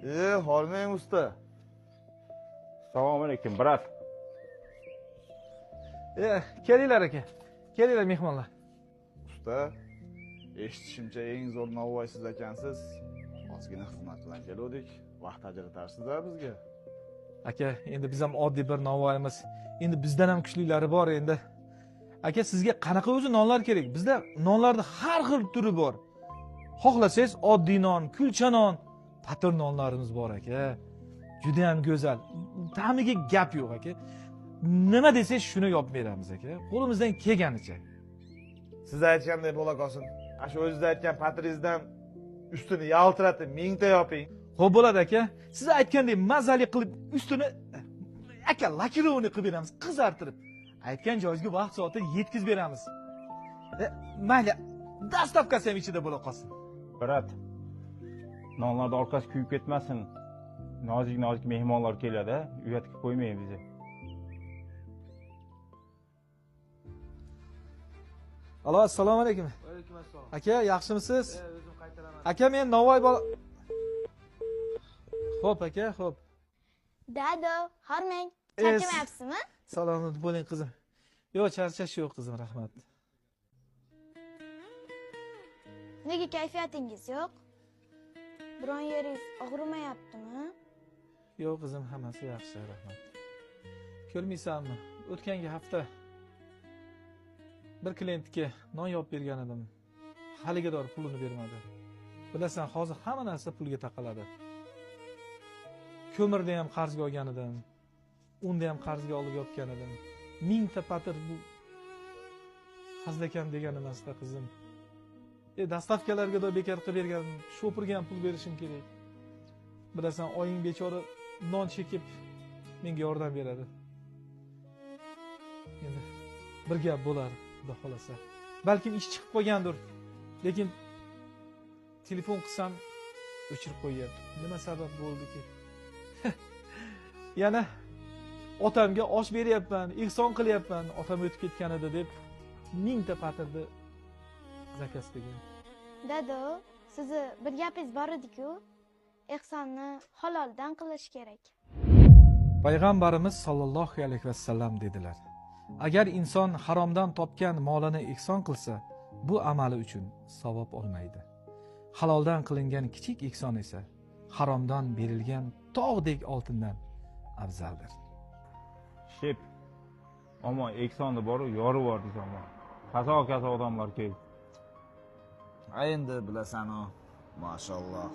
Hormang usta. Assalomu alaykum, brat. Kelinglar aka. Kelinglar mehmonlar. Usta, eshitishimcha eng zo'r novvoy siz ekansiz. Ozgina xizmat bilan keldik. Vaqt ajratarsiz-a bizga. Aka, endi biz ham oddiy bir novvoyimiz. Endi bizdan ham kuchlilari bor endi. Aka, sizga qanaqa o'zi nonlar kerak? Bizda nonlarda har xil turi bor. Xohlasangiz oddiy non, kulcha non, patir nonlarimiz bor aka. Juda ham go'zal. Ta'miga gap yo'q aka. Nima desangiz shuni yopib beramiz aka. Qo'limizdan kelganicha. Siz aytgandek bo'la qolsin. Shu o'zingiz aytgan patiringizdan ustini yaltiratib 1000 ta yoping. Xo'p bo'ladi aka. Siz aytgandek mazali qilib ustini aka lakirovni qilib beramiz, qizartirib. Aytgan joyingizga vaqt soatida yetkazib beramiz. Mayli, dastavkasi ham ichida bo'la qolsin. Brat, nonlarda orqasi kuyib ketmasin. Nozik-nozik mehmonlar keladi, uyat qilib qo'ymang bizni. Alo, assalomu alaykum. Va alaykum assalom. Aka, yaxshimisiz? O'zim qaytaraman. Aka, men Navoiy bola. Xo'p aka, xo'p. Dado, hormang. Charchamayapsizmi? Salomat bo'ling qizim. Yo'q, charchash yo'q qizim, rahmat. Nega kayfiyatingiz yo'q? Biron yeringiz og'rimayaptimi? Yo'q qizim, hammasi yaxshi, rahmat. Ko'rmaysanmi? O'tgangi hafta bir klientga non yopib bergan edim. Haliga dor pulini bermadi. Bilasan, hozir hamma narsa pulga taqaladi. Ko'mirni ham qarzga olgan edim. Unni ham qarzga olib yopgan edim. 1000 ta patir bu hazilakam degan emasda qizim. Dastavkalarga da bekor qilib bergan, shopirga ham pul berishim kerak. Bilasan, oying bechora non chekib menga yordam beradi. Endi bir gap bo'lar, Xudo xolasa. Balkim ish chiqib qolgandir. Lekin telefon qilsam o'chirib qo'yyapti. Nima sabab bo'ldiki? Yana otamga osh beryapman, ehson qilyapman, otam o'tib ketgan edi deb 1000 ta patirni zakaz qilgan. Dado, sizni bir gapingiz bor edi-ku. Ehsonni haloldan qilish kerak. Payg'ambarimiz sollallohu alayhi vasallam dedilar: agar inson haromdan topgan molini ehson qilsa, bu amali uchun savob olmaydi. Haloldan qilingan kichik ehson esa haromdan berilgan tog'dek oltindan afzaldir. Shep. Ammo ehsonni boru yorib yubordik ammo. Kaso-kaso odamlar keldi. Endi bilasan-u, mashalloh,